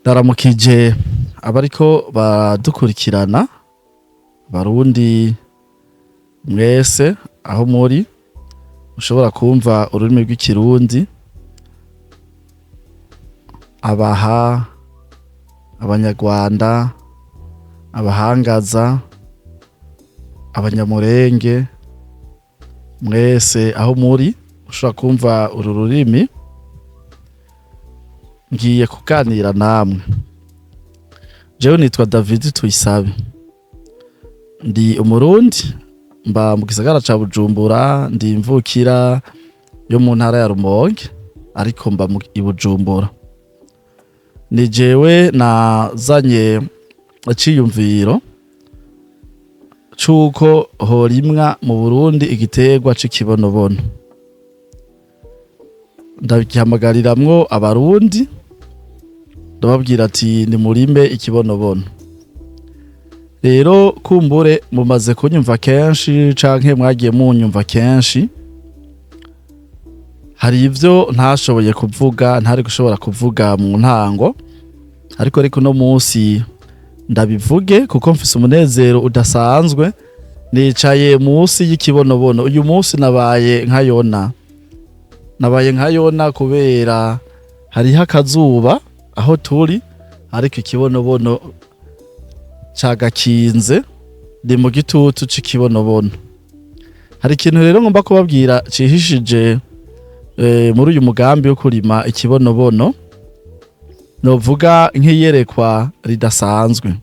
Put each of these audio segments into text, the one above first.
Ndaramukije abariko baradukurikirana, Barundi mwese aho muri ushobora kumva ururimi rw'Ikirundi, abaha, Abanyarwanda, abahangaza, Abanyamurenge, mwese aho muri ushobora kumva uru rurimi, ngiye kuganira namwe. Jewe nitwa David Tuyisabe, ndi Umurundi, mba mu gisagara ca Bujumbura, ndi imvukira yo mu ntara ya Rumonge, ariko mba i Bujumbura. Ni jewe nazanye iciyumviro c'uko horimwa mu Burundi igiterwa c'ikibonobono. Ndagihamagariramwo Abarundi, ndababwira ati: "Nimurime ikibonobono." Rero kumbure mumaze kunyumva kenshi canke mwagiye munyumva kenshi, hari ivyo ntashoboye kuvuga, ntari gushobora kuvuga mu ntango, ariko uno munsi ndabivuge kuko mfise umunezero udasanzwe. Nicaye munsi y'ikibonobono. Uyu munsi nabaye nka Yona, nabaye nka Yona kubera hariho akazuba aho turi, ariko ikibonobono cagakinze, ndi mu gitutu c'ikibonobono. Hari ikintu rero ngomba kubabwira cihishije muri uyu mugambi wo kurima ikibonobono, novuga nk'iyerekwa ridasanzwe.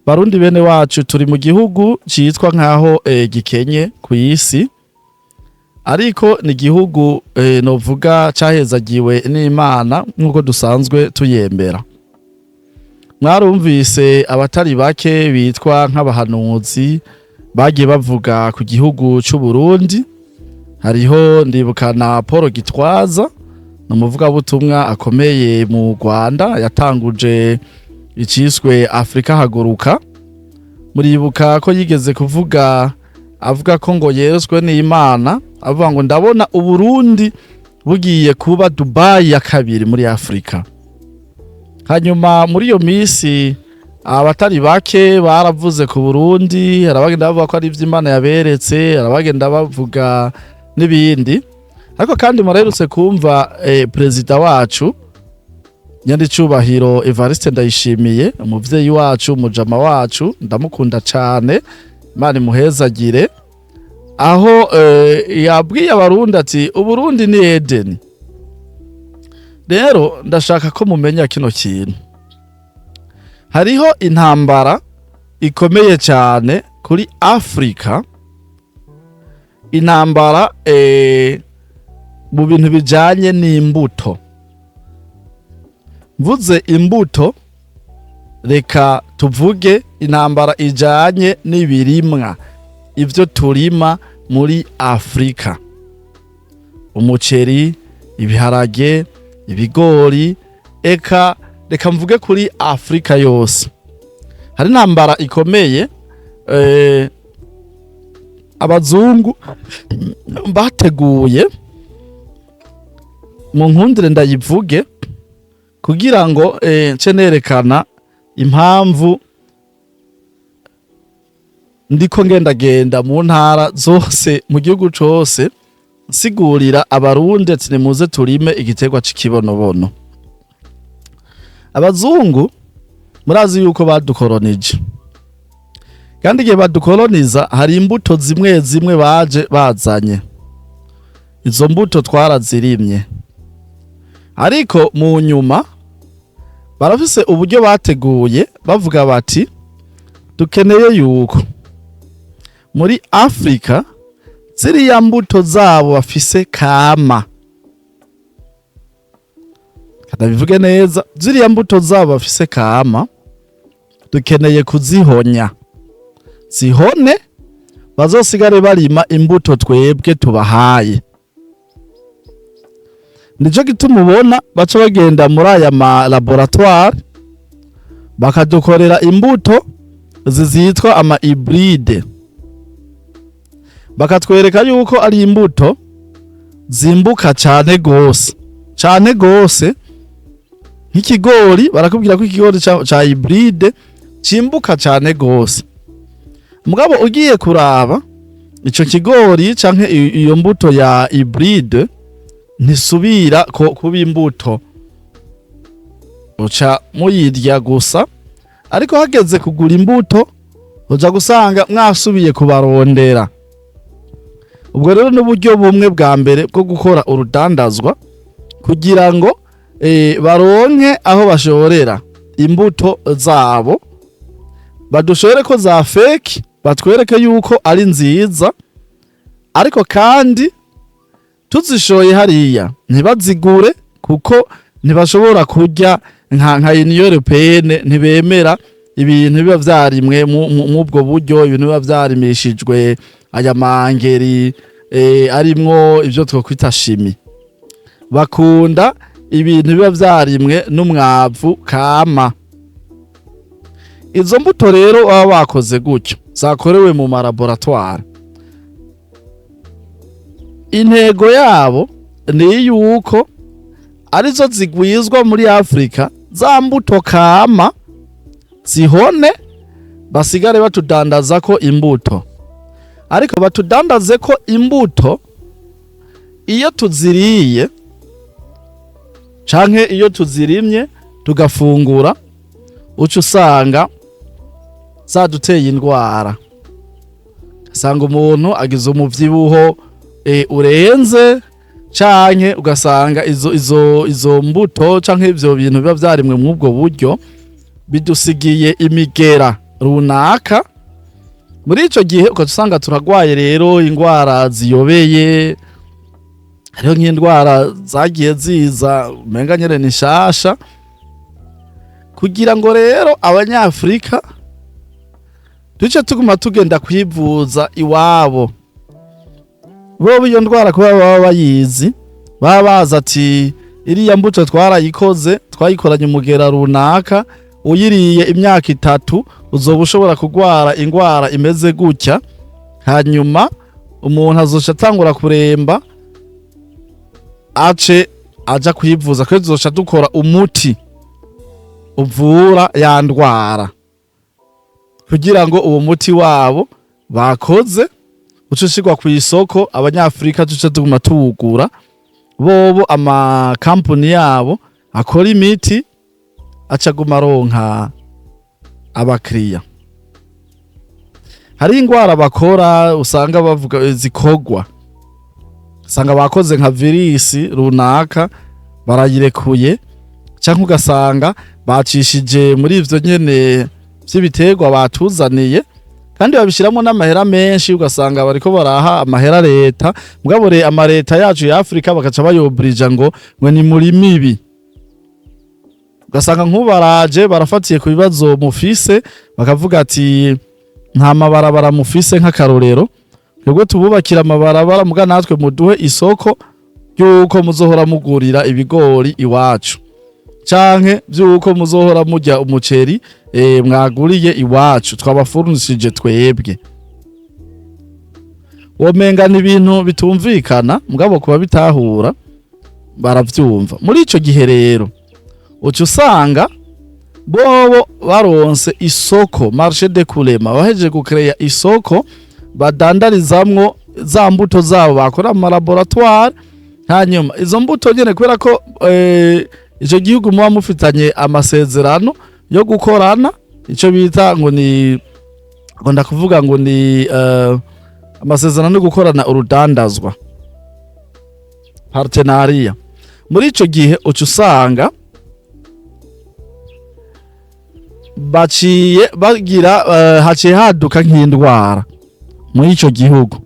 Barundi bene wacu, turi mu gihugu citwa nkaho gikenye ku isi, ariko ni igihugu novuga cahezagiwe n'Imana nk'uko dusanzwe tuyembera. Mwarumvise abatari bake bitwa nk'abahanuzi bagiye bavuga ku gihugu c'u Burundi. Hariho, ndibuka na Paul Gitwaza, ni umuvugabutumwa akomeye mu Rwanda, yatanguje iciswe Afrika Haguruka. Muribuka ko yigeze kuvuga, avuga ko ngo yeretswe n'Imana, avuga ngo: "Ndabona Uburundi bugiye kuba Dubai ya kabiri muri Afrika." Hanyuma muri iyo misi abatari bake baravuze ku Burundi, hari abagenda bavuga ko ari ivy'Imana yaberetse, hari abagenda bavuga n'ibindi. Ariko kandi muraherutse kumva perezida wacu nyandicubahiro Evariste Ndayishimiye, umuvyeyi wacu, umujama wacu, ndamukunda cane, Imana imuhezagire, aho yabwiye Abarundi ati: "Uburundi ni Edeni." Rero ndashaka ko mumenya kino kintu: hariho intambara ikomeye cyane kuri Afrika, intambara mu bintu bijanye n'imbuto. Mvuze imbuto, reka tuvuge intambara ijanye n'ibirimwa, ivyo turima muri Afrika: umuceri, ibiharage, ibigori, eka reka mvuge kuri Afrika yose. Hari intambara ikomeye abazungu bateguye. Mu nkundire ndayivuge kugira ngo nce nerekana impamvu ndiko ngendagenda mu ntara zose, mu gihugu cose, nsigurira Abarundi ati: "Nimuze turime igiterwa c'ikibonobono." Abazungu murazi yuko badukoronije, kandi igihe badukoloniza hari imbuto zimwe zimwe baje bazanye. Izo mbuto twarazirimye, ariko mu nyuma barafise uburyo bateguye, bavuga bati: "Dukeneye yuko muri Afrika ziriya mbuto zabo bafise kama." Kadabivuge neza: ziriya mbuto zabo bafise kama dukeneye kuzihonya, zihone, bazosigare barima imbuto twebwe tubahaye. Nico gituma ubona baca bagenda muri aya ma laboratoire bakadukorera imbuto zizitwa ama hybride, bakatwereka yuko ari imbuto zimbuka cane gose, cane gose. Nk'ikigori, barakubwira ko ikigori ca hybride cimbuka cane gose. Mugabo ugiye kuraba, ico kigori canke iyo mbuto ya hybride ntisubira ko kuba imbuto, uca muyirya gusa. Ariko hageze kugura imbuto, uja gusanga mwasubiye kubarondera. Ubwo rero n'uburyo bumwe bwa mbere bwo gukora urudandazwa kugira ngo baronke aho bashorera imbuto zabo, badushore ko za fake, batwereke yuko ari nziza. Ariko kandi tuzishoye hariya ntibazigure, kuko ntibashobora kurya nka Union Européenne. Ntibemera ibintu biba vyarimwe mw'ubwo buryo, ibintu biba vyarimishijwe aya mangeri arimwo ivyo twokwita chimie. Bakunda ibintu biba vyarimwe n'umwavu kama. Izo mbuto rero baba bakoze gutyo, zakorewe mu ma laboratoire, intego yabo ni yuko arizo zigwizwa muri Afrika, za mbuto kama zihone, basigare batudandaza ko imbuto. Ariko batudandaze ko imbuto, iyo tuziriye canke iyo tuzirimye tugafungura, uca usanga zaduteye indwara. Usanga umuntu agize umuvyibuho urenze, canke ugasanga izo mbuto canke ivyo bintu biba vyarimwe mw'ubwo buryo bidusigiye imigera runaka. Muri ico gihe ugaca usanga turagwaye rero ingwara ziyobeye. Hariho nk'indwara zagiye ziza umenga nyene ni nshasha, kugira ngo rero Abanyafurika duce tuguma tugenda kwivuza iwabo. Bo iyo ndwara kuba baba bayizi, baba bazi ati iriya mbuto twarayikoze, twayikoranye umugera runaka, uyiriye imyaka 3 uzoba ushobora kugwara ingwara imeze gutya. Hanyuma umuntu azoca atangura kuremba, ace aja kwivuza, kuko tuzoca dukora umuti uvura ya ndwara, kugira ngo uwo muti wabo bakoze uce ushirwa ku isoko, Abanyafurika tuce tuguma tuwugura. Bobo amakampuni yabo akora imiti aca aguma aronka abakiriya. Hari ingwara bakora, usanga bavuga zikogwa, usanga bakoze nka virisi runaka barayirekuye, canke ugasanga bacishije muri ivyo nyene vy'ibiterwa batuzaniye, kandi babishiramo n'amahera menshi. Ugasanga bariko baraha amahera leta, mugabo amareta yacu ya Afrika bakaca bayobrija ngo ni muri mibi. Ugasanga nk'ubaraje barafatiye ku bibazo mufise, bakavuga ati nta mabarabara mufise nk'akarorero, twebwe tububakira amabarabara, muga natwe muduhe isoko ry'uko muzohora mugurira ibigori iwacu, canke vy'uko muzohora murya umuceri mwaguriye iwacu, twabafurnishije twebwe. Womenga ni ibintu bitumvikana, mugabo kuba bitahura baravyumva. Muri ico gihe rero uca usanga bobo baronse isoko, marché d'écoulement, bahejeje gukereya isoko badandarizamwo za mbuto zabo bakora mu laboratoire. Hanyuma izo mbuto nyene, kubera ko ico gihugu muba mufitanye amasezerano yo gukorana, ico bita ngo ni, ngo ndakuvuga ngo ni amasezerano yo gukorana urudandazwa, partenariat. Muri ico gihe uca usanga baciye bagira haciye haduka nk'indwara muri ico gihugu,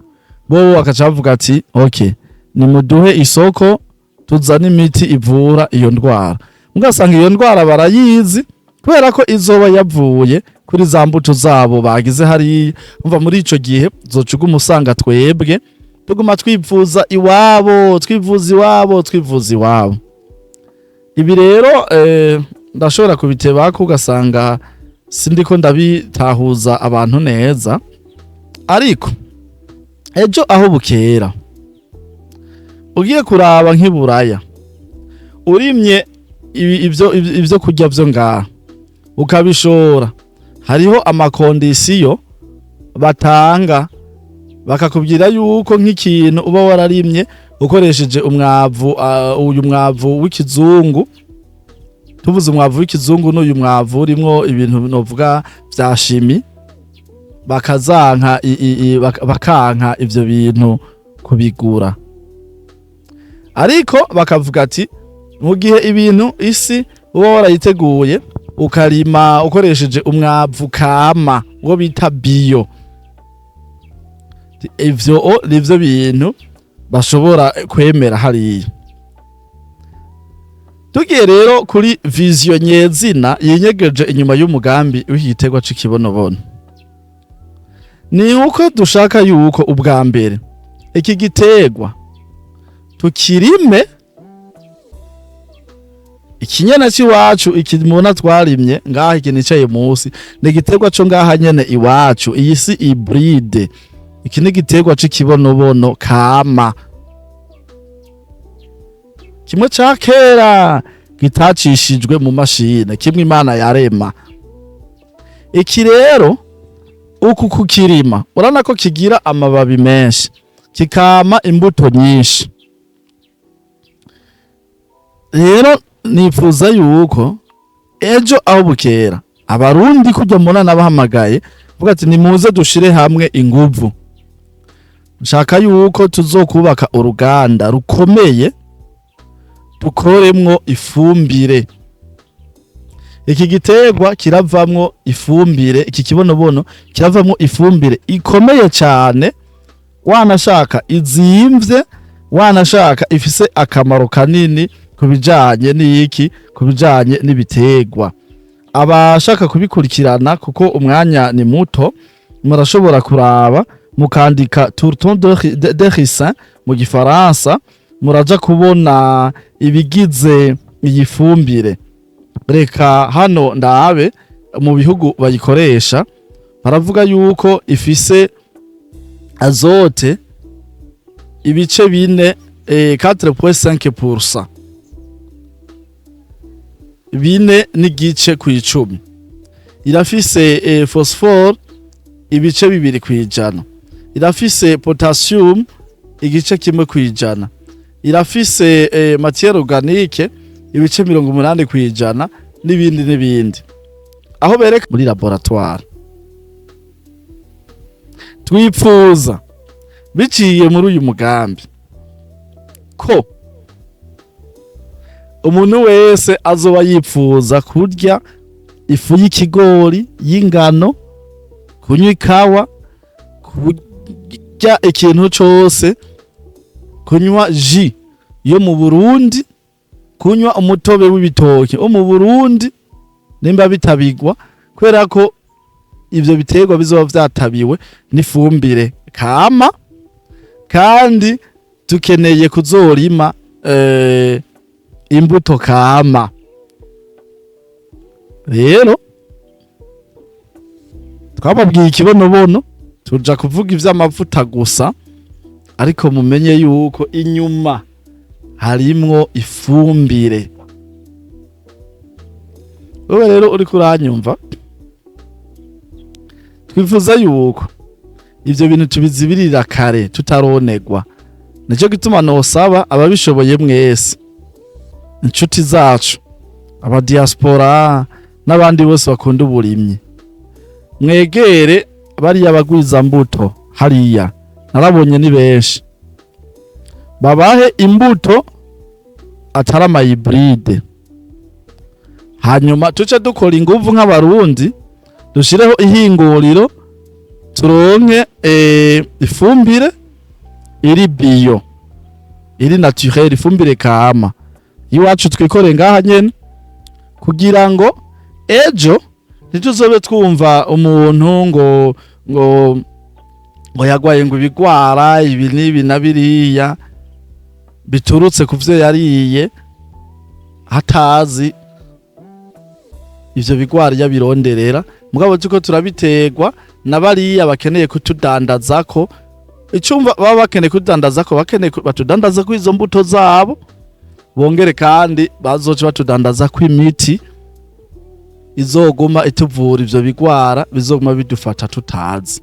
bo bakaca bavuga ati okay, nimuduhe isoko tuzane imiti ivura iyo ndwara. Mugasanga iyo ndwara barayizi, kubera ko izoba yavuye kuri za mbuto zabo bagize hariya. Umva, muri ico gihe uzoca uguma usanga twebwe tuguma twivuza iwabo, twivuza iwabo, twivuza iwabo. Ibi rero ndashobora kubitebako, ugasanga sindiko ndabitahuza abantu neza. Ariko ejo aho bukera ugiye kuraba nk'iburaya urimye Ivyo kurya vyo ngaha ukabishora, hariho ama conditions batanga, bakakubwira yuko nk'ikintu uba wararimye ukoresheje umwavu, uyu mwavu w'ikizungu, tuvuze umwavu w'ikizungu n'uyu mwavu urimwo ibintu novuga vya chimie, bakazanka bakanka ivyo bintu kubigura. Ariko bakavuga ati mu gihe ibintu isi uba warayiteguye, ukarima ukoresheje umwavu kama uwo bita bio, ivyo nivyo bintu bashobora kwemera hariya. Tugiye rero kuri vision nyezina yinyegeje inyuma y'umugambi w'igiterwa c'ikibonobono, ni uko dushaka yuko ubwa mbere iki giterwa tukirime ikinyana c'iwacu. Iki mubona twarimye ngaha, iki nicaye munsi, ni igiterwa co ngaha nyene iwacu. Iyi si hybride, iki ni igiterwa c'ikibonobono kama kimwe ca kera gitacishijwe mu mashine, kimwe Imana yarema. Iki rero uku kukirima, urabona ko kigira amababi menshi, kikama imbuto nyinshi. Rero nifuza yuko ejo aho bukera Abarundi kurya mbona nabahamagaye vuga ati nimuze dushire hamwe inguvu, nshaka yuko tuzokubaka uruganda rukomeye dukoremwo ifumbire. Iki giterwa kiravamwo ifumbire, iki kibonobono kiravamwo ifumbire ikomeye cyane, wanashaka izimvye, wanashaka ifise akamaro kanini ku bijanye n'iki, ku bijanye n'ibiterwa. Abashaka kubikurikirana, kuko umwanya ni muto, murashobora kuraba mukandika tourteau de ricin mu gifaransa, muraja kubona ibigize iyi fumbire. Reka hano ndabe mu bihugu bayikoresha, baravuga yuko ifise azote ibice 4, 4.5%, 4.5%. Irafise phosphore 2%, irafise potassium 1%, irafise matière organique 80%, n'ibindi n'ibindi. Aho bereka muri laboratoire. Twipfuza biciye muri uyu mugambi ko umuntu wese azoba yipfuza kurya ifu y'ikigori, y'ingano, kunywa ikawa, kurya ikintu cose, kunywa jus yo mu Burundi, kunywa umutobe w'ibitoki wo mu Burundi, nimba bitabigwa, kubera ko ivyo biterwa bizoba vyatabiwe n'ifumbire kama. Kandi dukeneye kuzorima imbuto kama. Rero twababwiye ikibonobono, tuja kuvuga ivy'amavuta gusa, ariko mumenye yuko inyuma harimwo ifumbire. Wowe rero uriko uranyumva, twifuza yuko ivyo bintu tubizibirira kare tutaronegwa. Nico gituma nosaba ababishoboye mwese, inshuti zacu, aba diaspora n'abandi bose bakunda uburimyi, mwegere bariya bagwiza mbuto hariya, narabonye ni benshi, babahe imbuto atari ama hybrides, hanyuma tuce dukora inguvu nk'Abarundi, dushireho ihinguriro, turonke ifumbire iri bio, iri naturel, ifumbire kama iwacu twikore ngaha nyene, kugira ngo ejo ntituzobe twumva umuntu ngo yagwaye, ngo ibigwara ibi n'ibi na biriya biturutse ku vyo yariye, hatazi ivyo bigwara iyo abironderera. Mugabo turiko turabiterwa na bariya bakeneye kutudandazako. Icumva baba bakeneye kutudandazako, bakeneye batudandaza ko izo mbuto zabo. Bongere kandi bazoca batudandaza ko imiti izoguma ituvura ivyo bigwara bizoguma bidufata tutazi.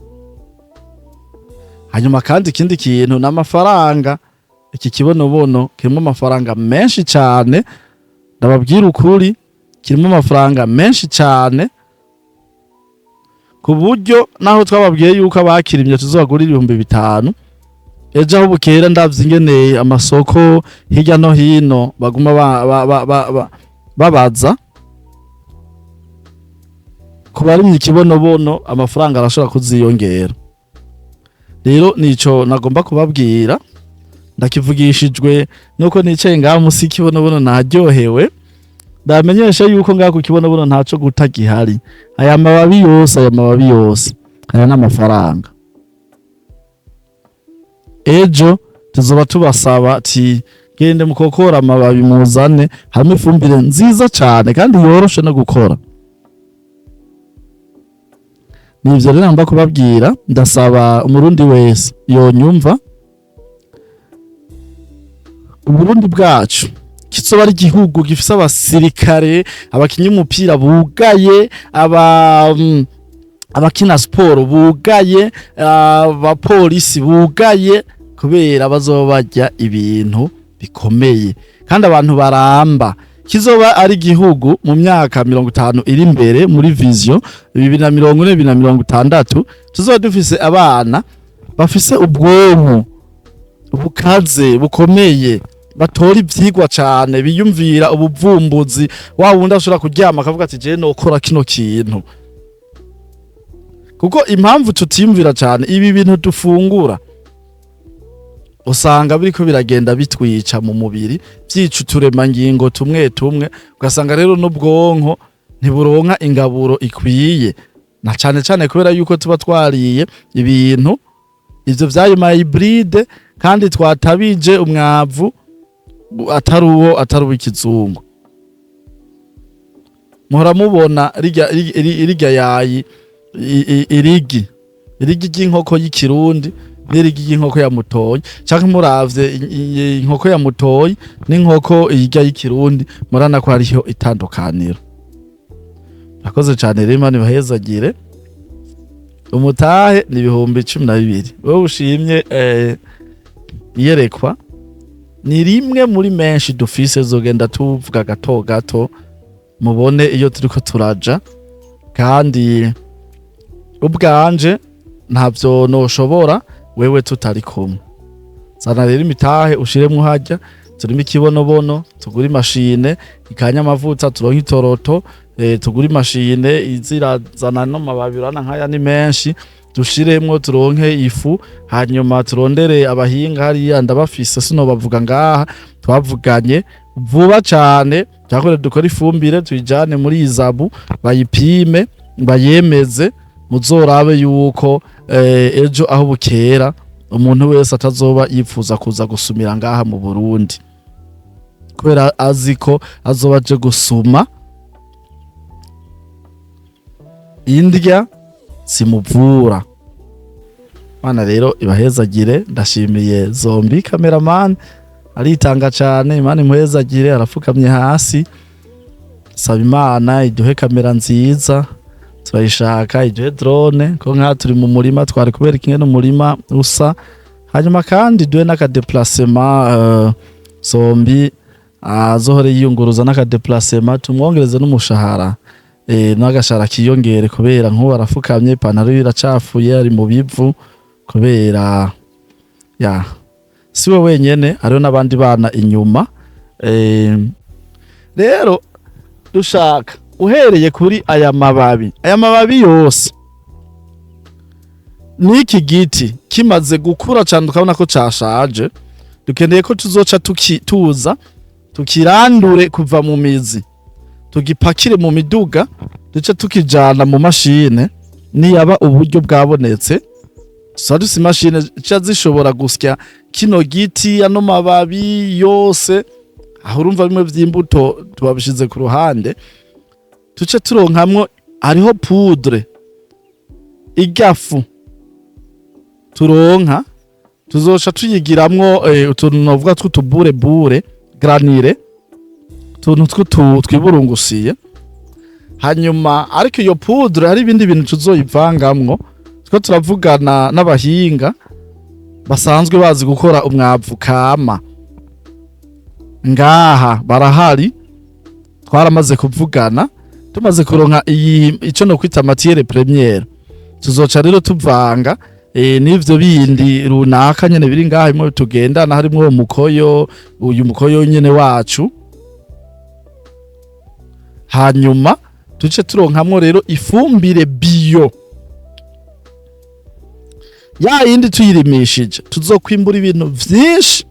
Hanyuma kandi ikindi kintu n'amafaranga. Iki kibonobono kirimo amafaranga menshi cyane, ndababwira ukuri, kirimo amafaranga menshi cyane, ku buryo naho twababwiye yuko abakirimye tuzobagurira 5000, ejo aho bukera ndavye ingene amasoko hirya no hino baguma babaza ku barimye ikibonobono, amafaranga arashobora kuziyongera. Rero nico nagomba kubabwira, ndakivugishijwe nuko nicaye ngaha musi y'ikibonobono naryohewe. Ndamenyesha yuko ngaha ku kibonobono ntaco guta gihari. Aya mababi yose, aya mababi yose, aya n'amafaranga. Ejo tuzoba tubasaba ati gende mukokora amababi muzane, harimo ifumbire nziza cane kandi yoroshe no gukora. Nivyo rero nagomba kubabwira. Ndasaba Umurundi wese yonyumva, Uburundi bwacu kizoba ari igihugu gifise abasirikare, abakinyi b'umupira bugaye, abakina siporo bugaye, abapolisi bugaye, kubera bazoba barya ibintu bikomeye kandi abantu baramba. Kizoba ari igihugu mu myaka 50 iri imbere, muri vision 2040, 2060, tuzoba dufise abana bafise ubwonko bukaze, bukomeye, batora ivyigwa cane, biyumvira ubuvumbuzi, wa wundi ashobora kuryama akavuga ati jewe nokora kino kintu. Kuko impamvu tutiyumvira cane, ibi bintu dufungura usanga biriko biragenda bitwica mu mubiri, vyica uturemangingo tumwe tumwe, ugasanga rero n'ubwonko ntiburonka ingaburo ikwiye, na cane cane kubera yuko tuba twariye ibintu ivyo vyayo ma hybride, kandi twatabije umwavu atari uwo, atari uw'ikizungu. Muhora mubona rirya yayi, irigi ry'inkoko y'ikirundi n'irigi ry'inkoko ya mutoyi, canke muravye inkoko ya mutoyi n'inkoko irya y'ikirundi, murabona ko hariho itandukaniro. Murakoze cane rero, Imana ibahezagire. Umutahe ni 12,000. Wowe ushimye iyerekwa, ni rimwe muri menshi dufise, zogenda tuvuga gato gato mubone iyo turiko turaja. Kandi ubwanje ntavyo noshobora wewe tutari kumwe. Zana rero imitahe ushiremwo harya turimo ikibonobono, tugure imashine ikanya amavuta, turonke itoroto, tugure imashine izirazana no mababi, urana nkaya ni menshi, dushiremwo turonke ifu. Hanyuma turondere abahinga hariya, ndabafise, sinobavuga ngaha, twavuganye vuba cane cyakore dukora ifumbire tuyijane muri izabu bayipime bayemeze. Muzorabe yuko ejo aho bukera umuntu wese atazoba yifuza kuza gusumira ngaha mu Burundi, kubera azi ko azoba aje gusuma indya zimuvura. Mana rero ibahezagire. Ndashimiye Zombi cameraman, aritanga cane, Imana imuhezagire, arapfukamye hasi. Saba Imana iduhe kamera nziza, turayishaka, iduhe drone, ko nka turi mu murima twari kubereka ingene umurima usa. Hanyuma kandi duhe n'aka déplacement, Zombi azohore yiyunguruza n'aka déplacement, tumwongereze n'umushahara, n'agashahara kiyongere, kubera nk'ubu arafukamye, ipantaro yiwe iracafuye, ari mu bivu, kubera ya si we wenyene, hariho n'abandi bana inyuma. Rero dushaka uhereye kuri aya mababi, aya mababi yose n'iki giti kimaze gukura cyane tukabona ko cashaje, dukeneye ko tuzoca tuza tukirandure kuva mu mizi, tugipakire mu miduga, duce tukijana mu mashine. Niyaba uburyo bwabonetse, tuba dufise imashine zica zishobora gusya kino giti, ano mababi yose. Aho urumva bimwe vy'imbuto tubabishize ku ruhande, tuce turonkamwo, hariho poudre igafu turonka, tuzoca tuyigiramwo utuntu novuga tw'utubure bure granulé, utuntu twiburungusiye. Hanyuma ariko iyo poudre hari ibindi bintu tuzoyivangamwo. Two turavugana n'abahinga basanzwe bazi gukora umwavu kama ngaha, barahari, twaramaze kuvugana. Tumaze kuronka iyi ico no kwita matière première, tuzoca rero tuvanga n'ivyo bindi runaka nyene biri ngaha harimwo tugendana, harimwo uwo mukoyo, uyu mukoyo nyene wacu. Hanyuma tuce turonkamwo rero ifumbire bio ya yindi. Tuyirimishije, tuzokwimbura ibintu vyinshi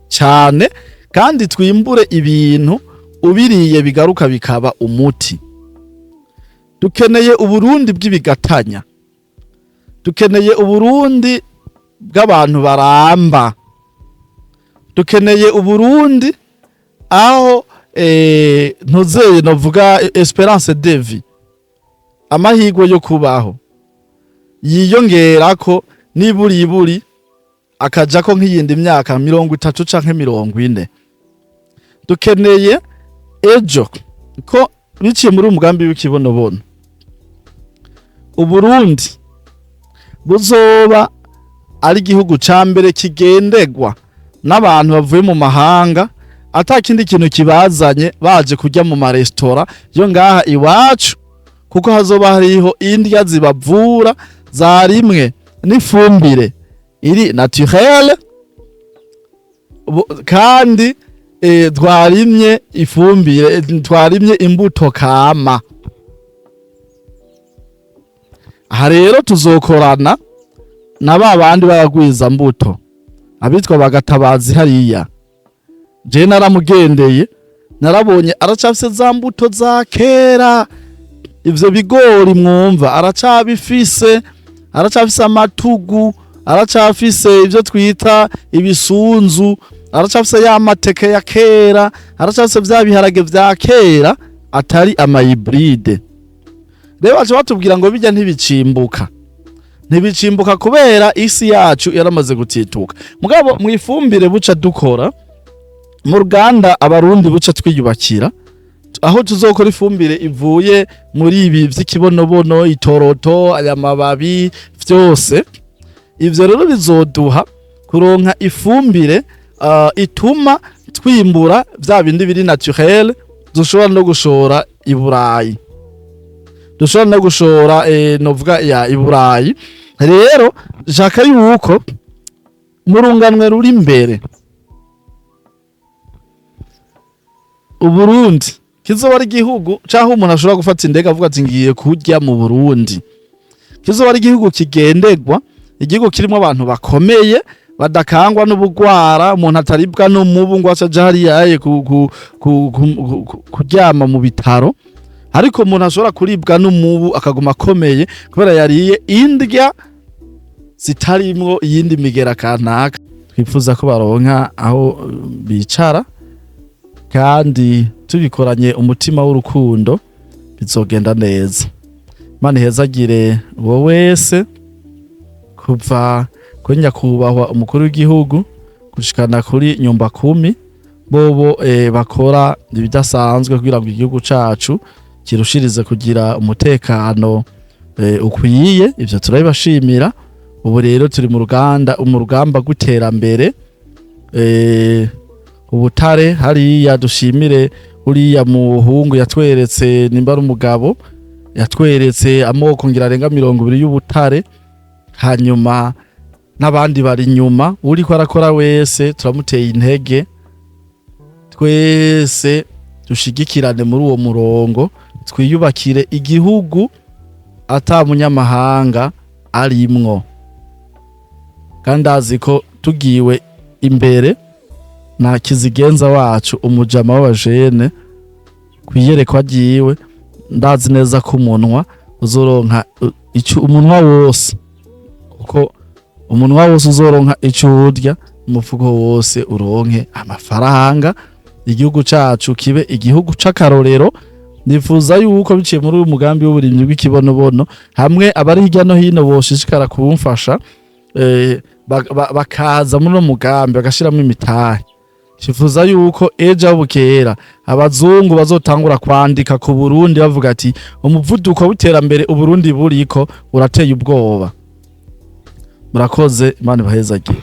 cyane, kandi twimbure ibintu ubiriye bigaruka bikaba umuti. Dukeneye Uburundi bw'ibigatanya, dukeneye Uburundi bw'abantu baramba, dukeneye Uburundi aho ntuzeye novuga espérance de vie, amahirwe yo kubaho yiyongerako niburiburi akajako nk'iyindi myaka 30 canke 40. Dukeneye ejo ko biciye muri umugambi w'ikibonobono Uburundi buzoba ari igihugu ca mbere kigendegwa n'abantu bavuye mu mahanga, ata kindi kintu kibazanye, baje kurya mu maresitora yo ngaha iwacu, kuko hazoba hariho indya zibavura zarimwe n'ifumbire iri naturelle kandi twarimye ifumbire, twarimye imbuto kama. Aha rero tuzokorana na ba bandi b'abagwiza mbuto abitwa bagatabazi hariya. Je naramugendeye, narabonye aracafise za mbuto za kera. Ivyo bigori mwumva aracabifise, aracafise amatugu, aracafise ivyo twita ibisunzu, aracafise ya mateke ya kera, aracafise vya biharage vya kera atari ama hybrides. Rero baca batubwira ngo bijya ntibicimbuka, ntibicimbuka kubera isi yacu yaramaze gutituka. Mugabo mu ifumbire buca dukora mu ruganda, Abarundi buca twiyubakira aho tuzokora ifumbire ivuye muri ibi vy'ikibonobono, itoroto, aya mababi vyose. Ivyo rero bizoduha kuronka ifumbire ituma twimbura vya bindi biri naturel, dushobora no gushora i Burayi, dushobora no gushora novuga ya i Burayi. Rero shaka yuko mu runganwe ruri imbere Uburundi kizoba ari igihugu caho umuntu ashobora gufata indege avuga ati: "Ngiye kurya mu Burundi." Kizoba ari igihugu kigendegwa, igihugu kirimo abantu bakomeye badakangwa n'ubugwara, umuntu ataribwa n'umubu ngo aca hariya kuryama mu bitaro, ariko umuntu ashobora kuribwa n'umubu akaguma akomeye kubera yariye indya zitarimwo iyindi migera kanaka. Twifuza ko baronka aho bicara, kandi tubikoranye umutima w'urukundo bizogenda neza. Imana ihezagire uwo wese, kuva kuri nyakubahwa umukuru w'igihugu gushikana kuri nyumba kumi, bobo bakora ibidasanzwe kugira ngo igihugu cacu kirushirize kugira umutekano ukwiye. Ivyo turabibashimira. Ubu rero turi mu ruganda, mu rugamba rw'iterambere. Ubutare hariya, dushimire uriya muhungu yatweretse, nimba ari umugabo, yatweretse amoko ngira arenga 20 y'ubutare. Hanyuma n'abandi bari inyuma, uriko arakora wese turamuteye intege. Twese dushigikirane muri uwo murongo, twiyubakire igihugu ata munyamahanga arimwo. Kandi azi ko tugiwe imbere na kizigenza wacu, umujama w'abajene, kwiyerekwa ryiwe, ndazi neza ko umunwa uzoronka ico, umunwa wose, kuko umunwa wose uzoronka ico urya, umufuko wose uronke amafaranga, igihugu cacu kibe igihugu c'akarorero. Nifuza yuko biciye muri uyu mugambi w'uburimyi bw'ikibonobono, hamwe abari hirya no hino boshishikara kumfasha, bakaza muri uno mugambi bagashiramwo imitahe, Twifuza yuko ejo aho bukera abazungu bazotangura kwandika ku Burundi bavuga ati: "Umuvuduko w'iterambere Uburundi buriko urateye ubwoba." Murakoze, Imana ibahezagire.